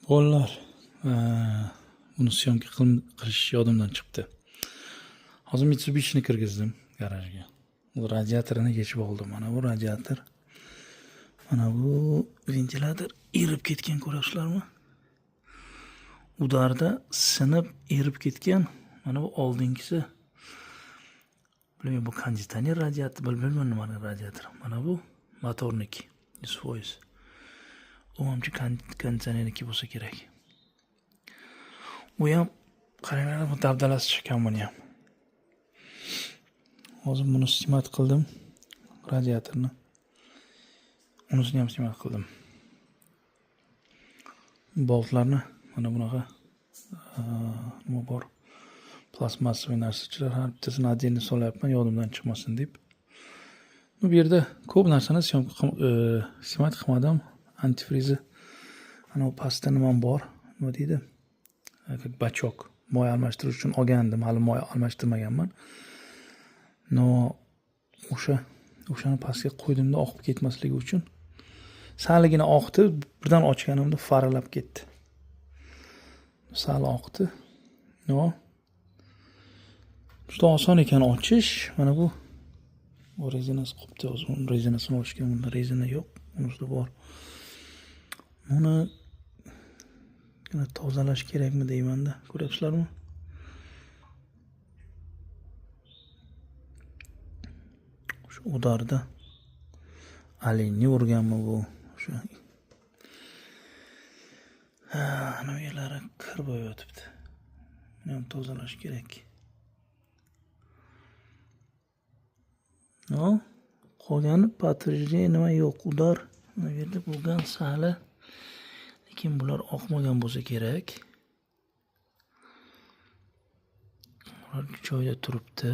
Bolalar, buni съёмка qilish yodimdan chiqdi. Hozir Mitsubishi'ni kirgizdim garajga. Bu radiatorini yechib oldim. Mana bu radiator. Mana bu ventilyator erib ketgan, ko'rasizlarmi? Удар da sinib erib ketgan. Mana bu oldingisi. Bilmayman, bu konditsioner radiator, bilmayman nimani radiator. Mana bu motorniki 100%. U manimcha konditsionerniki bo'lsa kerak. U ham, qaranglar, bu dabdalasi chiqqan buni ham. Hozir buni снимать qildim, radiatorni. Unisini ham снимать qildim. Boltlarni mana bunaqa nima bor? Пластмассовый narsachalar, har bittasini отдельно solyapman, yodimdan chiqmasin deb. Bu yerda ko'p narsani съёмка снимать qilmadim. Antifrizi, ana u pastda nimam bor? Nima deydi? Как бачок. Moy almashtirish uchun olgandim, hali moy almashtirmaganman. Но o'shani pastga qo'ydimda, oqib ketmasligi uchun. Salgina oqdi, birdan ochganimda faralab ketdi. Sal oqdi. Но juda oson ekan ochish. Mana bu rezinasi qolibdi, hozir uni rezinasini olishgan, bunda rezina yo'q, unisida bor. Buni tozalash kerakmi deymanda, ko'ryapsizlarmi? Shu удар da alinni urganmi bu? O'sha ana bu yerlari kir bo'lib yotibdi. Buni ham tozalash kerak. No, qolgani подтверждение nima yo'q. Удар mana bu yerda bo'lgan sali, lekin bular oqmagan bo'lsa kerak. Ular joyida turibdi.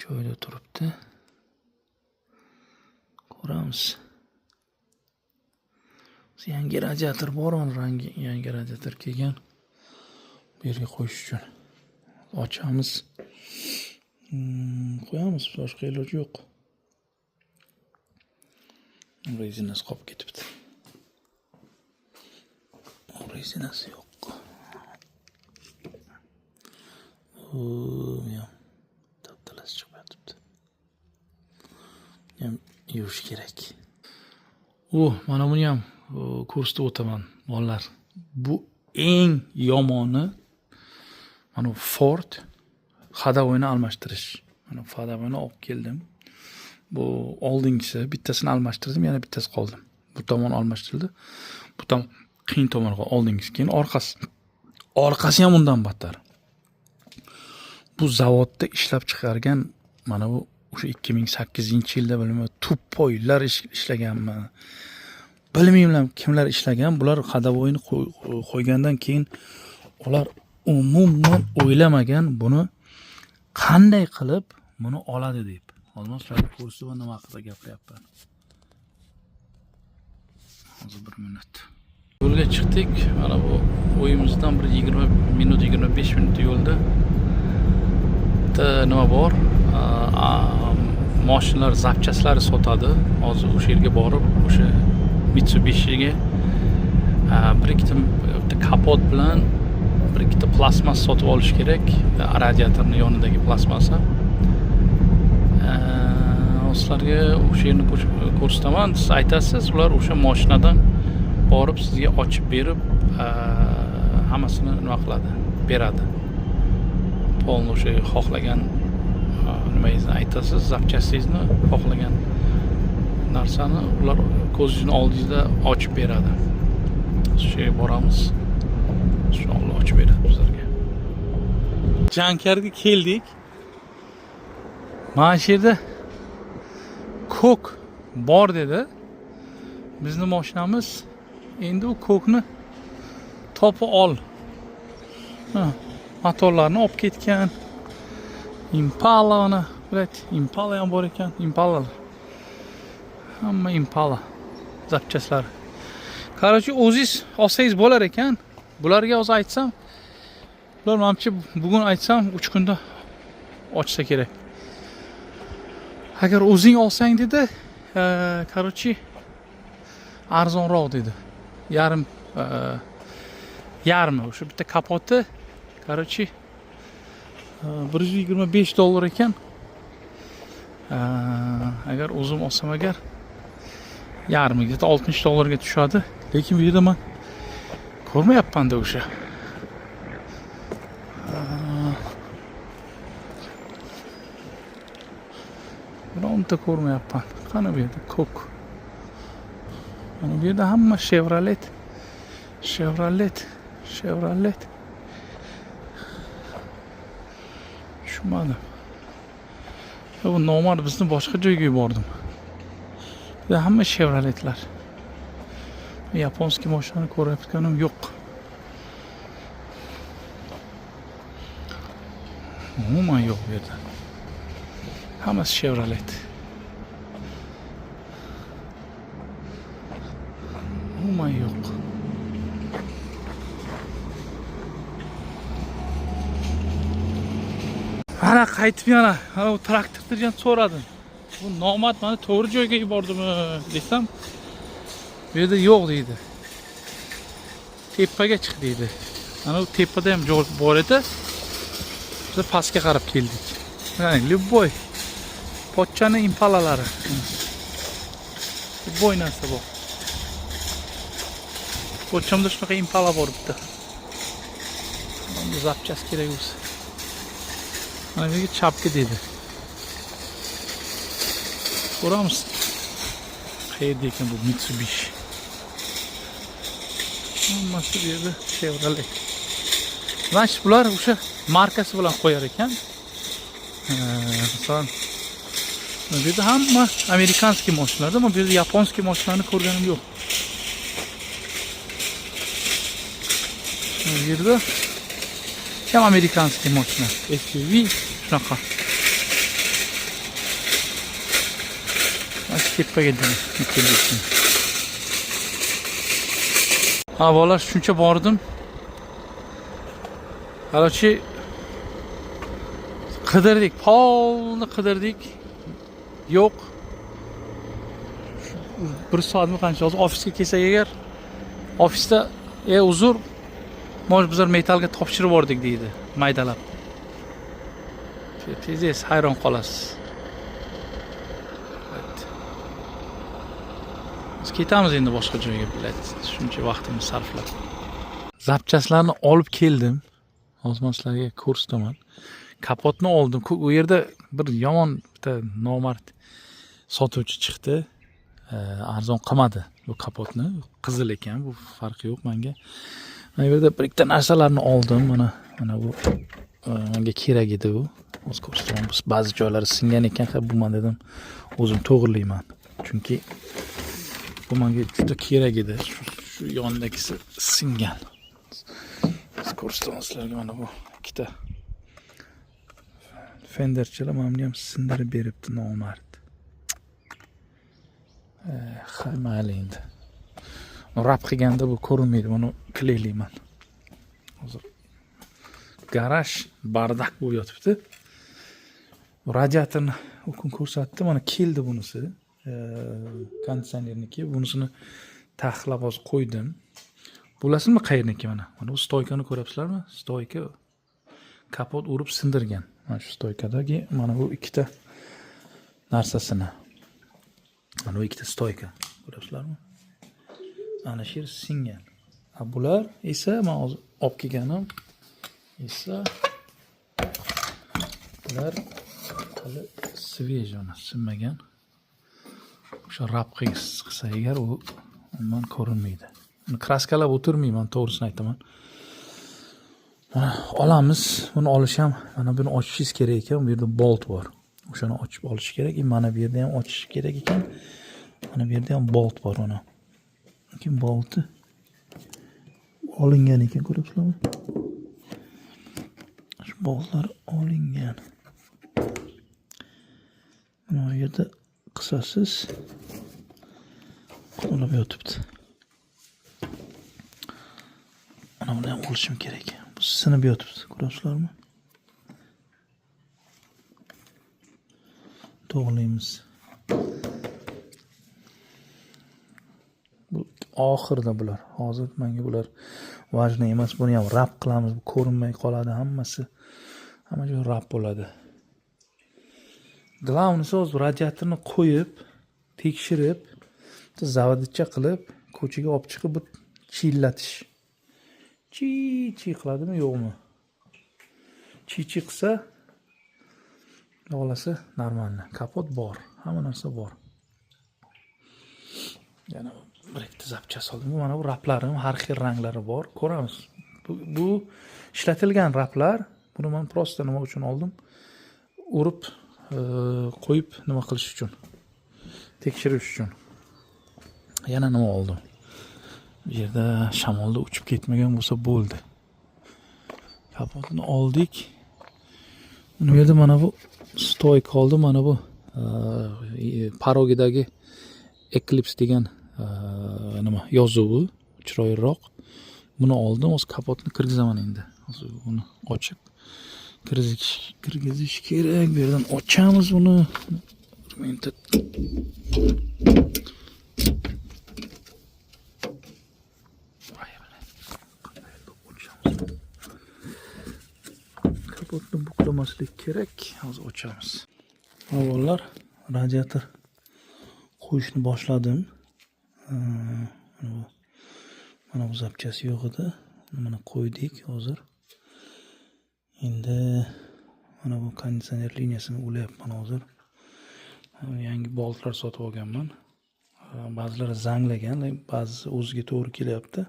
Joyida turibdi. Ko'ramiz. Yangi radiator bor, mana rangi yangi radiator kelgan. Bu yerga qo'yish uchun ochamiz. Qo'yamiz, boshqa iloji yo'q. Rezinasi qolib ketibdi. Rezinasi yo'q. U ham dabdalasi chiqib yotibdi. Ham yuvish kerak. U mana buni ham ko'rsatib o'taman, bolalar. Bu eng yomoni mana bu Ford ходовойni almashtirish. Mana ходовойni olib keldim. Bu oldingisi, bittasini almashtirdim, yana bittasi qoldi. Bu tomon almashtirildi. Bu tom qiyin tomon oldingisi, keyin orqasi. Orqasi ham undan battar. Bu zavodda ishlab chiqargan mana bu o'sha 2008-yilda bilmayman, тупой lar ishlaganmi? Bilmayman kimlar ishlagan. Bular ходовойni qo'ygandan keyin ular umuman o'ylamagan buni qanday qilib buni oladi deb. Hozir men sizlarga ko'rsataman nima haqida gapiryapman. Hozir bir minut. Yo'lga chiqdik. Mana bu uyimizdan bir 20 minut, 25 minut yo'lda bitta nima bor? Mashinalar запчасть lari sotadi. Hozir o'sha yerga borib, o'sha Mitsubishiga bir ikkita, bitta kapot bilan bir ikkita plastmas sotib olish kerak. Radiatorning yonidagi plastmassa. Sizlarga o'sha yerni ko'rsataman. Siz aytasiz, ular o'sha mashinadan borib sizga ochib berib, hammasini nima qiladi, beradi. Полный o'sha xohlagan nimangizni aytasiz, запчасть ingizni, xohlagan narsani ular ko'zingizni oldingizda ochib beradi. Shu yerga boramiz. Shuni Alloh ochib beradi bizlarga. Jankarga keldik. Mana shu yerda ko'k bor dedi. Bizni mashinamiz endi u ko'kni topib ol. Ha, motorlarni olib ketgan. Impala mana, блядь, Impala ham bor ekan, Impalalar. Hamma Impala запчасть lari. Короче, o'zingiz olsangiz bo'lar ekan. Bularga hozir aytsam, bular manimcha bugun aytsam 3 kunda ochsa kerak. Agar o'zing olsang dedi, Короче, arzonroq dedi. Yarim yarmi o'sha bitta kapoti, короче, 125 dollar ekan. Agar o'zim olsam agar, yarmi, где-то 60 dollarga tushadi. Lekin bu yerda man ko'rmayapman-da o'sha. Bironta ko'rmayapman. Qani bu yerda ko'k? Mana bu yerda hamma Chevrolet. Chevrolet, Chevrolet. Tushunmadim. Ya bu nomard bizni boshqa joyga yubordim. Bu yerda hamma Chevroletlar. Японский mashinani ko'rayotganim yo'q. Umuman yo'q bu yerda. Hammasi Chevrolet. Umuman yo'q. Mana qaytib yana mana bu traktordan so'radim. Bu nomard mani to'g'ri joyga yubordimi desam, bu yerda yo'q deydi. Tepaga chiq deydi. Mana bu tepada ham joy bor edi. Biz pastga qarab keldik. Ya'ni любой pochchani Impalalari. Любой narsa bor. Pochchamda shunaqa Impala bor bitta. Bunda запчасть kerak bo'lsa. Mana bu yerga chapka dedi. Ko'ramiz. Qayerda ekan bu Mitsubishi? Hammasi bu yerda Chevrolet. Значит, bular o'sha markasi bilan qo'yar ekan. Masalan, bu yerda hamma американский mashinalarda, bu yerda японский mashinalarni ko'rganim yo'q. Bu yerda ham американский mashina, SUV shunaqa. Mana shu tepaga keldik. Ha, bolalar, shuncha bordim. Короче, qidirdik, polni qidirdik. Yo'q. Bir soatmi qancha hozir ofisga kelsak agar, ofisda uzr, может, bizlar metallga topshirib yubordik deydi, maydalab. Tez hayron qolasiz. Evet. Biz ketamiz endi boshqa joyga, блядь, shuncha vaqtimizni sarflab. Запчасть larni olib keldim. Hozir man sizlarga ko'rsataman. Kapotni oldim. U yerda bir yomon bitta nomard sotuvchi chiqdi. Arzon qilmadi bu kapotni. Qizil ekan, bu farqi yo'q menga. Mana bu yerda bir ikkita narsalarni oldim. Mana bu menga kerak edi bu. Hozir ko'rsataman. Bu ba'zi joylari singan ekan, ha, bu man dedim, o'zim to'g'rilayman. Chunki bu menga juda kerak edi. Shu yonidagisi singan. Hozir ko'rsataman sizlarga, mana bu ikkita fenderchalar, mana buni ham sindirib beribdi nomard. Ha, mayli endi. Wrap qilganda bu ko'rinmaydi, buni kleylayman. Hozir garaj бардак bo'lib yotibdi. Radiatorni u kun ko'rsatdi, mana keldi bunisi. Konditsionerniki. Bunisini taxlab hozir qo'ydim. Bilasizmi qayerniki mana? Mana bu стойка ni ko'ryapsizlarmi? Стойка kapot urib sindirgan. Mana shu стойка dagi mana bu ikkita narsasini. Mana bu ikkita стойка. Ko'ryapsizlarmi? Ana shu yer singan. A bular esa man hozir olib kelganim esa bular hali свежий, mana sinmagan. O'sha wrap qilsa agar, u umuman ko'rinmaydi. Uni краска lab o'tirmayman, to'g'risini aytaman. Mana olamiz. Buni olish ham, mana buni ochishingiz kerak ekan. Bu yerda bolt bor. O'shani ochib olish kerak. И mana bu yerda ham ochish kerak ekan. Mana bu yerda ham bolt bor mana. Lekin bolti olingan ekan, ko'ryapsizlarmi? Shu boltlar olingan. Mana bu yerda qisasiz, qulab yotibdi. Mana buni ham olishim kerak. Bu sinib yotibdi, ko'ryapsizlarmi? To'g'rilaymiz. Oxirida bular. Hozir menga bular важный emas. Buni ham wrap qilamiz, ko'rinmay qoladi hammasi. Hamma joy wrap bo'ladi. Главный si hozir radiatorni qo'yib, tekshirib, заводча qilib, ko'chaga olib chiqib bu chillatish. Chi chi qiladimi, yo'qmi? Chi chi qilsa, xohlasa нормально. Kapot bor, hamma narsa bor. Yana bir ikkita запчасть oldim. Mana bu wrap larim har xil ranglari bor. Ko'ramiz. Bu ishlatilgan wrap lar. Buni men просто nima uchun oldim? Urib, qo'yib nima qilish uchun. Tekshirish uchun. Yana nima oldim? Bu yerda shamolda uchib ketmagan bo'lsa bo'ldi. Kapotni oldik. Bu yerda mana bu стойка oldi, mana bu порог idagi Eclipse degan nima yozuvi chiroyliroq. Buni oldim. Hozir kapotni kirgizaman endi. Hozir buni ochib kirgizish kerak. Bu yerdan ochamiz buni. Bir minut. Voy, ochamiz. Kapotni buklamaslik kerak. Hozir ochamiz. Avvallar radiator qo'yishni boshladim. Mana bu запчасть yo'q edi. Mana qo'ydik hozir. Endi mana bu konditsioner liniyasini ulayapman hozir. Yangi boltlar sotib olganman. Ba'zilari zanglagan, lekin ba'zisi o'ziga to'g'ri kelyapti.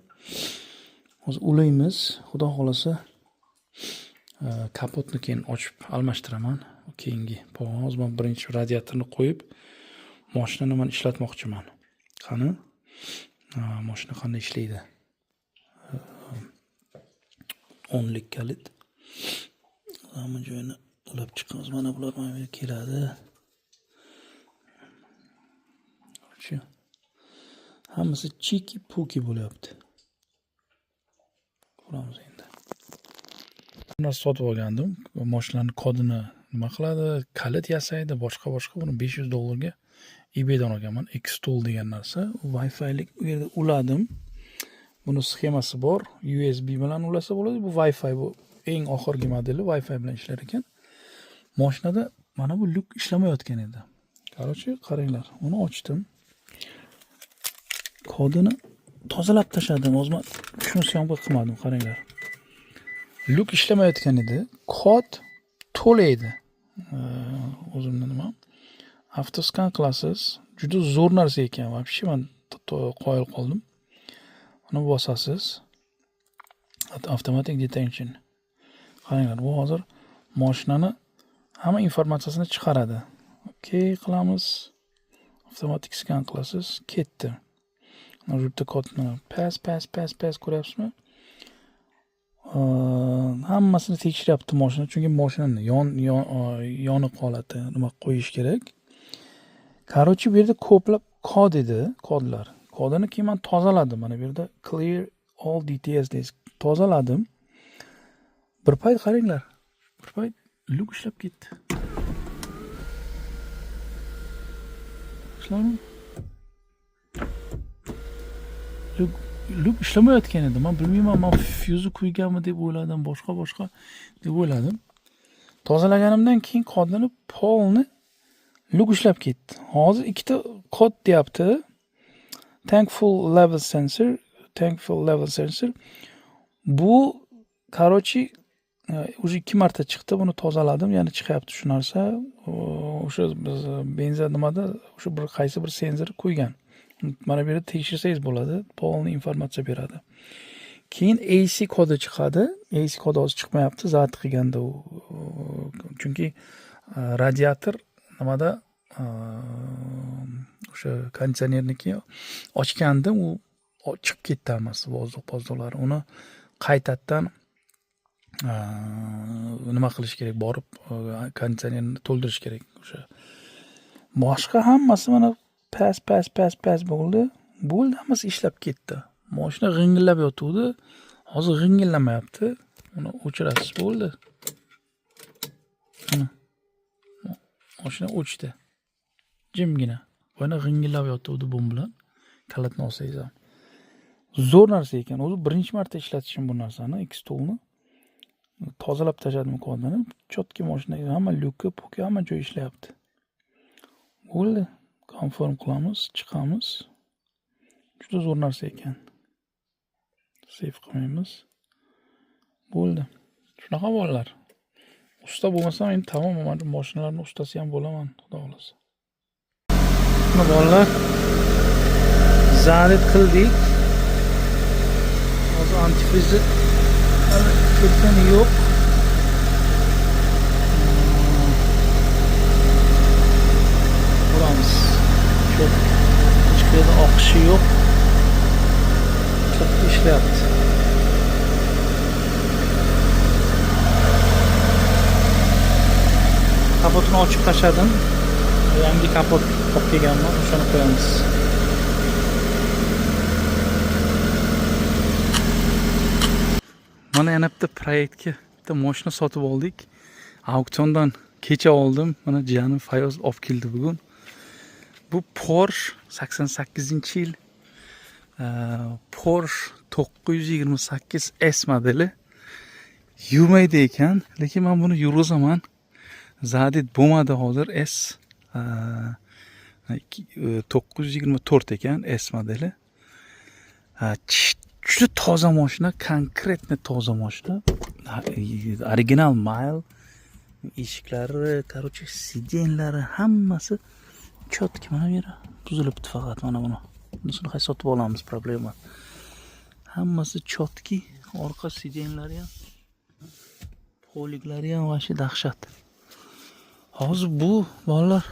Hozir ulaymiz. Xudo xohlasa, kapotni keyin ochib almashtiraman. Keyingi pog'ona. Hozir men birinchi radiatorni qo'yib, mashinani man ishlatmoqchiman. Qani? Mashina qanday ishlaydi? 10lik kalit. Hamma joyini ulab chiqamiz. Mana bular mana bu yerga keladi. Короче, hammasi чики-пуки bo'lyapti. Ko'ramiz endi. Narsa sotib olgandim. Mashinaning kodini nima qiladi, kalit yasaydi, boshqa-boshqa. Buni 500 dollarga eBaydan olganman. Xtool degan narsa. Wi-Fi'lik u yerda uladim. Buni sxemasi bor. USB bilan ulasa bo'ladi. Bu Wi-Fi, bu eng oxirgi modeli Wi-Fi bilan ishlar ekan. Mashinada mana bu lyuk ishlamayotgan edi. Короче, qaranglar, uni ochdim. Kodini tozalab tashladim. Hozir men shuni съёмка qilmadim, qaranglar. Lyuk ishlamayotgan edi. Kod to'la edi. O'zimni nima? Avtoskan qilasiz. Juda zo'r narsa ekan. Вообще men qoyil qoldim. Uni bosasiz. Automatic detection. Qaranglar, bu hozir mashinani hamma informatsiyasini chiqaradi. Okey qilamiz. Avtomatik skan qilasiz. Ketdi. Mana bu yerda kodni pas pas pas pas ko'ryapsizmi? Hammasini tekshiryapti mashina, chunki mashinani yon yon yoniq holati nima qo'yish kerak. Короче, bu yerda ko'plab kod edi, kodlar. Kodini keyin men tozaladim. Mana bu yerda clear all details deysiz. Tozaladim. Bir payt qaranglar. Bir payt lyuk ishlab ketdi. Ishladimi? Lyuk ishlamayotgan edi. Men bilmayman, men fyuzi kuyganmi deb o'yladim, boshqa-boshqa deb o'yladim. Tozalaganimdan keyin kodini polni lyuk ishlab ketdi. Hozir ikkita kod deyapti. Tank full level sensor, tank full level sensor. Bu короче, уже 2 marta chiqdi. Buni tozaladim, yana chiqyapti shu narsa. O'sha biz benzin nimada o'sha bir qaysi bir sensor qo'ygan. Mana bu yerda tekshirsangiz bo'ladi, полный informatsiya beradi. Keyin AC kodi chiqadi. AC kodi hozir chiqmayapti, zat qilganda u, chunki radiator nimada o'sha konditsionerniki ochgandim, u chiqib ketdi hammasi, воздух pozdolari. Uni qaytadan nima qilish kerak, borib konditsionerni to'ldirish kerak o'sha. Boshqa hammasi mana pas pas pas pas bo'ldi. Bo'ldi, hammasi ishlab ketdi. Mashina g'ingillab yotuvdi. Hozir g'ingillamayapti. Uni o'chirasiz, bo'ldi. Mana. Mashina o'chdi. Jimgina. Boyana g'ingillab yotuvdi bu bilan. Kalitni olsangiz ham. Zo'r narsa ekan. O'zi birinchi marta ishlatishim bu narsani, Xtoolni. Tozalab tashladim kodini. Чётко mashina hamma lyuki, puki hamma joy ishlayapti. Bo'ldi. Confirm qilamiz, chiqamiz. Juda zo'r narsa ekan. Save qilmaymiz. Bo'ldi. Shunaqa bolalar. Usta bo'lmasam endi tamom, mana mashinalarning ustasi ham bo'laman, xudo xolasa. Mana bolalar, zaryad qildik. Hozir antifrizi hali ketgani yo'q. Ko'ramiz. Cho'p hech qayerda oqishi yo'q. Cho'p ishlayapti. Kapotini ochib tashladim. Yangi kapot olib kelganman, o'shani qo'yamiz. Mana yana bitta proyektga bitta mashina sotib oldik. Auksiondan kecha oldim. Mana jiyanim Fayoz olib keldi bugun. Bu Porsche 88-yil, Porsche 928 S modeli. Yurmaydi ekan, lekin men buni yurg'izaman. Zaryad bo'lmadi hozir S, 924 ekan S modeli. Juda toza mashina, конкретно toza mashina. Original mayl eshiklari, короче, сиденье lari hammasi чётко. Mana bu yeri buzilibdi faqat, mana buni. Bunisini qaysi sotib olamiz, problema. Hammasi чётко, orqa сиденье lari ham, poliklari ham вообще dahshat. Hozir bu bolalar,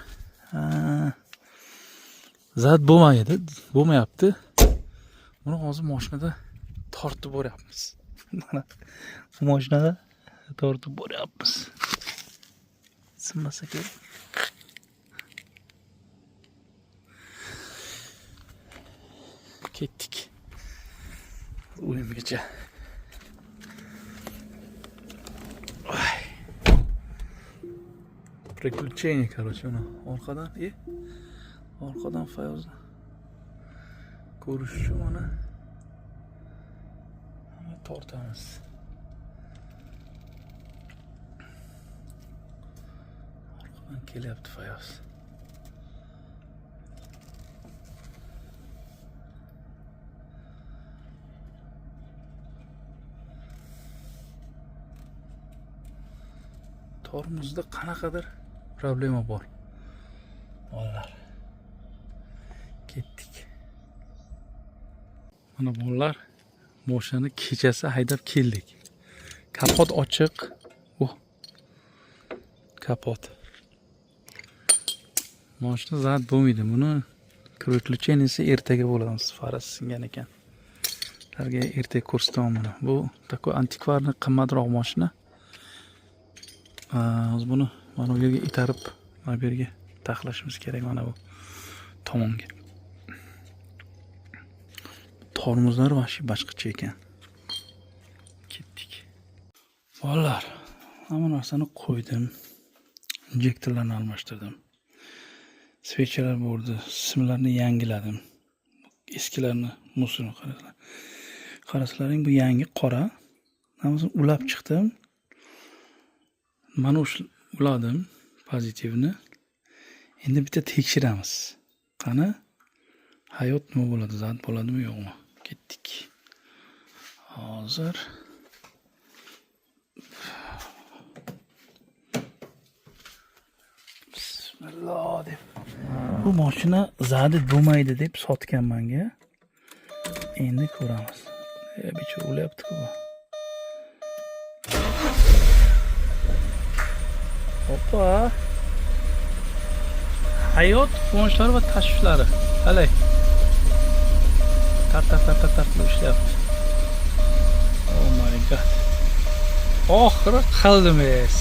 zaryad bo'lmaydi, bo'lmayapti. Buni hozir mashinada tortib boryapmiz. Mana bu mashinada tortib boryapmiz. Sinmasa kerak. Ketdik. Uyimgacha. Voy. Приключение, короче, uni orqadan, orqadan Fayozni ko'rish uchun mana tortamiz. Orqadan kelyapti Fayoz. Tormozda qanaqadir problema bor. Bolalar. Ketdik. Mana bolalar, mashinani kechasi haydab keldik. Kapot ochiq. Oh. Kapot. Mashina zaryad bo'lmaydi. Buni приключение si ertaga bo'ladi. Farasi singan ekan. Ularga ertaga ko'rsataman buni. Bu такой antikvarni qimmatroq mashina. Hozir buni mana bu yerga itarib, mana bu yerga taxlashimiz kerak, mana bu tomonga. Tormozlari вообще boshqacha ekan. Ketdik. Bolalar, hamma narsani qo'ydim. Injektorlarni almashtirdim. Свеча lar bo'ldi, simlarni yangiladim. Eskilarni musuni qarasizlar. Qarasalaring bu yangi qora. Hammasini ulab chiqdim. Mana o'sha uladim pozitivni. Endi bitta tekshiramiz. Qani hayot nima bo'ladi, zaryad bo'ladimi yo'qmi? Ketdik. Hozir Bismillah deb. Bu mashina zaryad bo'lmaydi deb sotgan menga. Endi ko'ramiz. Bechora ulayapti-ku bu. Hoppa. Hayot quvonchlari va tashvishlari. Qalay? Tar tar tar tar tar qilib ishlayapti. Oh my god. Oxiri qildim es.